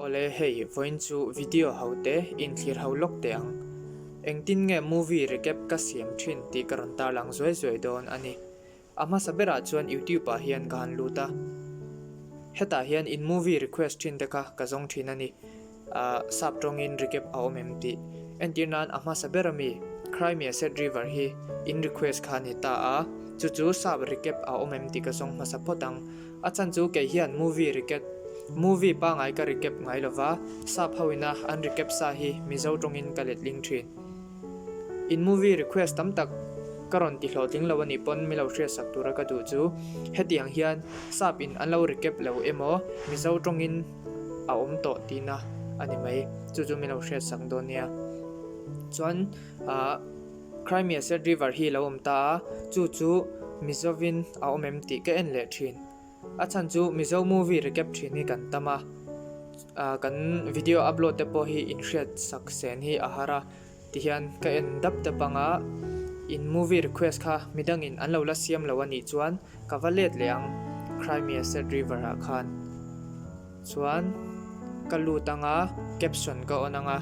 Awle hei vawiin chu video ho te inthlir ho lawk teh ang. Engtin nge movie recap ka siam thin tih ka rawn tarlang zuai zuai dawn a ni. A hmasa berah chuan YouTube ah hian ka han lut a. Hetah hian in movie request thin te kha ka zawng thin a ni. Ahh sap tawngin recap a awm em tih. Entir nan a hmasa ber ami Cry Me a Sad River hi in request kha a ni ta a, chu chu sap recap a awm em tih ka zawng hmasa phawt ang. A chhan chu kei hian movie recap movie pangai ka recap ngai lova, sap ho ina an recap sa hi Mizo tawngin ka letling thin. In movie request tam tak ka rawn ti hlawhtling lo anih pawn mi lo hriatsak tura ka duh chu hetiang hian sap in an lo recap lo emaw Mizo tawngin a awm tawh tihna a ni mai. Chu chu mi lo hriatsak dawn nia. Chuan ah Cry Me A Sad River hi lo awm ta a, chu chu Mizovin a awm em tih ka en leh thin. A chhan chu Mizo movie recap thin hi kan tam a, kan video upload te pawh hi inhriat sak sen hi a har a, tihian ka en dap dap ang a, in movie request kha midangin an lo la siam lo a nih chuan ka va let leh ang Cry Me A Sad River ah khan chuan ka lut ang a, caption ka on ang a,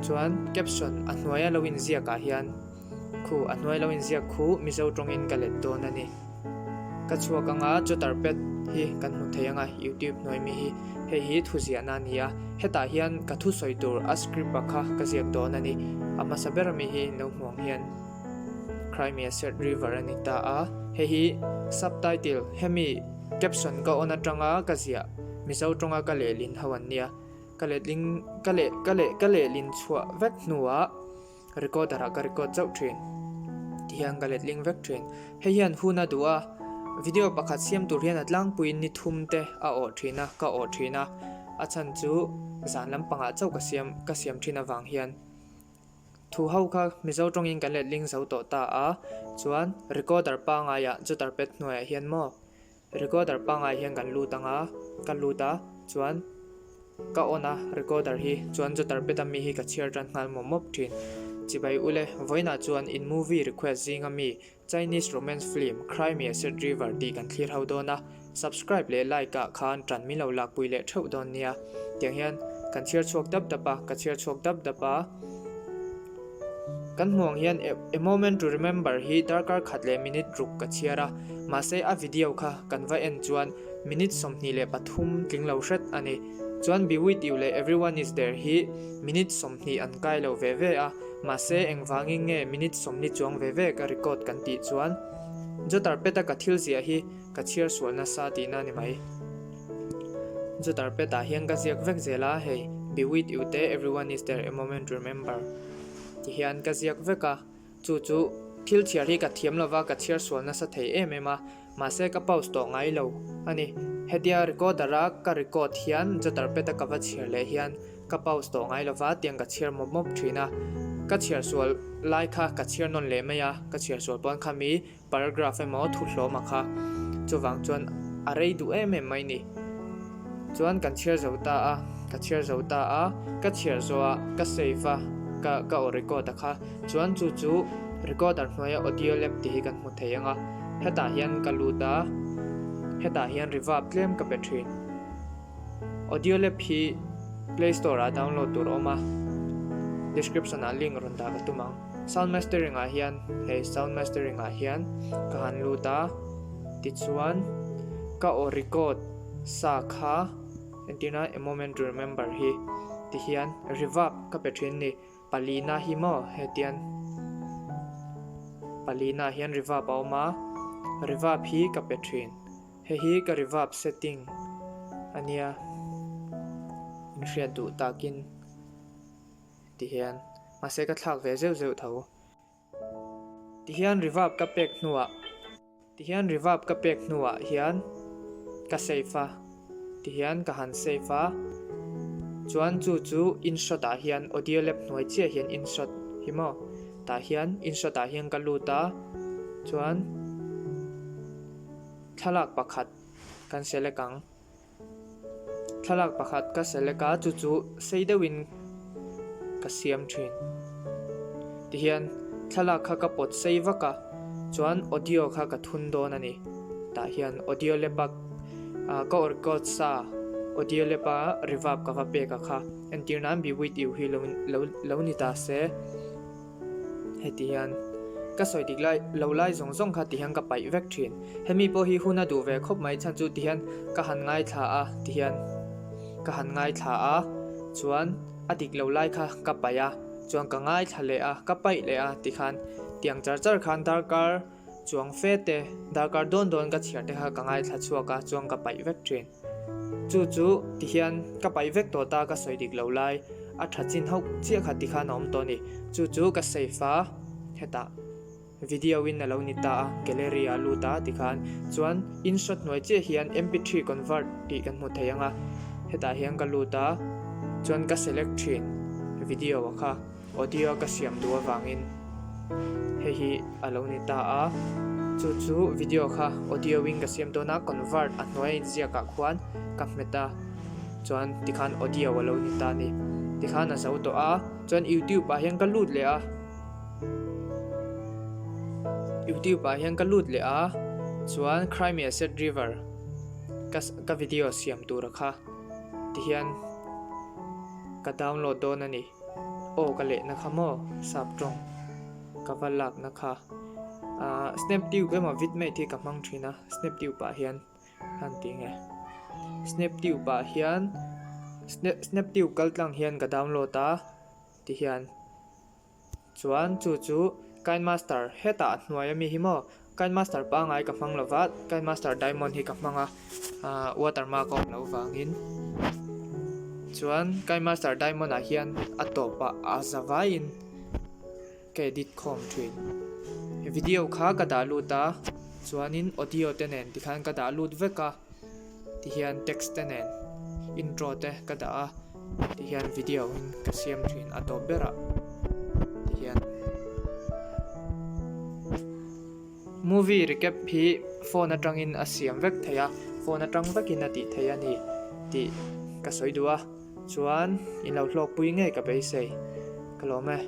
chuan caption a hnuaia lo inziak ah hian. Khu, a hnuai lo inziak khu Mizo tawngin ka let dawn a ni. Ka chhuak anga Jotter pad hi kan hmu thei anga YouTube hnuai mi hi hei hi thu ziahna a ni a, hetah hian ka thu sawi tur a script a kha ka ziak dawn a ni. A hmasa ber ami hi no hmuang hian Cry Me a Sad River a ni ta a, hei hi subtitle hemi caption ka on atanga ka ziah Mizo tawnga ka lehlin ho an nia. Ka letling ka leh ka leh ka lehlin chhuah vek hnuah Recorder ah ka record chauh thin. Tihian ka letling vek thin. Hei hian hun a duh a, video pakhat siam tur hian a tlangpuiin ni thum te a awh thin a, ka awh thin a. A chhan chu zan lampangah chauh ka siam ka siam thin avang hian. Thu ho kha Mizo tawngin kan letling zo tawh ta a, chuan recorder pangaiah jotter pad hnuaiah hian maw Recorder pangai hian kan lut ang a, ka lut a, chuan ka on a recorder hi, chuan jotter pet ami hi ka chhiar tan nghal mawp mawp thin. Chibai ule, vawiinah chuan in movie request zinga mi Chinese romance film Cry Me a Sad River tih kan thlir ho dawn a, subscribe leh like ah khan tan min lo lakpui leh theuh dawn nia. Tiang hian kan chhiar chhuak dap dap a, ka chhiar chhuak dap dap a. Kan hmuh ang hian A Moment to Remember hi darkar khat leh minute ruk ka chhiar a, mahse a video kha kan va en chuan minute 23 tling lo hret a ni. Chuan Be With You leh Everyone Is There hi minute 20 an kai lo ve ve a, mahse engvangin nge minute 40 chuang ve ve ka record kan tih chuan Jotter Pet-a ka thil ziah hi ka chhiar sual nasa tihna a ni mai. Jotter Pet ah hian ka ziak vek zel a, hei Be With You te Everyone Is There, A Moment to Remember ti hian ka ziak vek a, chu chu thil chhiar hi ka thiam lova ka chhiar sual nasa thei em em a, mahse ka pause tawh ngai lo a ni. Hetia recorder a ka record hian Jotter Pet a ka va chhiar leh hian ka pause tawh ngai lova tiang ka chhiar mawp mawp thin a, ka chhiar sual lai kha ka chhiar nawn leh mai a, ka chhiar sual pawn khami Paragraph emaw thu hlawm a kha. Chuvang chuan a rei duh em em mai ni. Chuan kan chhiar zo ta a, ka chhiar zo ta a, ka chhiar zawh a, ka save a, ka ka aw record a kha. Chuan chu chu recorder hnuaia audio lab tih hi kan hmu thei ang a. Hetah hian ka lut a, hetah hian reverb tlem ka pe thin. Audio lab hi play store ah download tur a awm a, description ah link rawn dah ka tum ang. Sound mastering ah hian hei sound mastering ah hian ka han lut a tichuan ka aw record sa kha entirna a moment to remember hi ti hian reverb ka pe thin ni palina hi maw hetian palina hian reverb a awm a reverb hi ka pe thin hei hi ka reverb setting ania inhriat duh takin. Ti hian, mahse ka thlak ve zeuh zeuh tho. Ti hian reverb ka pek hnuah, ti hian reverb ka pek hnuah hian ka save a, ti hian ka han save a, chuan chu chu InShot ah hian audio lab hnuai chiah hian InShot hi maw, tah hian InShot ah hian ka lut a, chuan thlalak pakhat kan select ang. Thlalak pakhat ka select a, chu chu sei deuhin ka siam thin. Tihian thlalak kha ka pawt sei vak a, chuan audio kha ka thun dawn a ni. Tah hian audio lap a ka record sa Audio lab a reverb ka va pek a kha. Entir nan Be With You hi lo lo lo ni ta se. Heti hian ka sawi dik lai lo lai zawng zawng kha ti hian ka paih vek thin. Hemi pawh hi hun a duh ve khawp mai chhan chu ti hian ka han ngaithla a ti hian ka han ngaithla a chuan a dik lo lai kha ka paih a chuan ka ngaithla leh a ka paih leh a ti khan tiang char char khan darkar chuang fe te darkar dawn dawn ka chhiar te kha ka ngaithla chhuak a chuan ka paih vek thin. Chu chu tihian ka paih vek tawh ta ka sawi dik lo lai a tha chin hauh chiah kha tikhan a awm tawh a ni. Chu chu ka save a, hetah video in a lo ni ta a, gallery ah a lut a tikhan chuan InShot hnuai chiah hian mp3 convert tih kan hmu thei ang a, hetah hian ka lut a chuan ka select thin video a kha. Audio ka siam duh avangin hei hi a lo ni ta a, chu chu video kha audio in ka siam dawn a, convert a hnuai a inziak ah khuan ka hmet a, chuan tikhan audio a lo ni ta a ni. Tikhan a zo tawh a, chuan youtube ah hian ka lut leh a, youtube ah hian ka lut leh a, chuan Crimea Set River ka ka video siam tura kha tihian ka download dawn a ni. Aw ka lehna kha maw sap tawng ka va lakna kha ah snaptube emaw vidmate hi ka hmang thin a snaptube ah hian han ti nge snaptube ah hian snaptube kal tlang hian ka download a tihian chuan chu chu kinemaster hetah a hnuai ami hi maw. Kinemaster pangai ka hmang lova, Kinemaster Diamond hi ka hmang a, ahh watermark a awm loh vangin. Chuan Kinemaster Diamond ah hian a tawpah a za vaiin ka edit khawm thin. Video kha ka dah lut a, chuanin audio te nen tikhan ka dah lut vek a. Tihian text te nen intro te ka dah a, tihian video in ka siam thin a tawp berah tihian movie recap hi phone atangin a siam vek thei a, phone atang vekin a tih theih a ni tih ka sawi duh a, chuan in lo hlawkpui ngei ka beisei ka lawm e.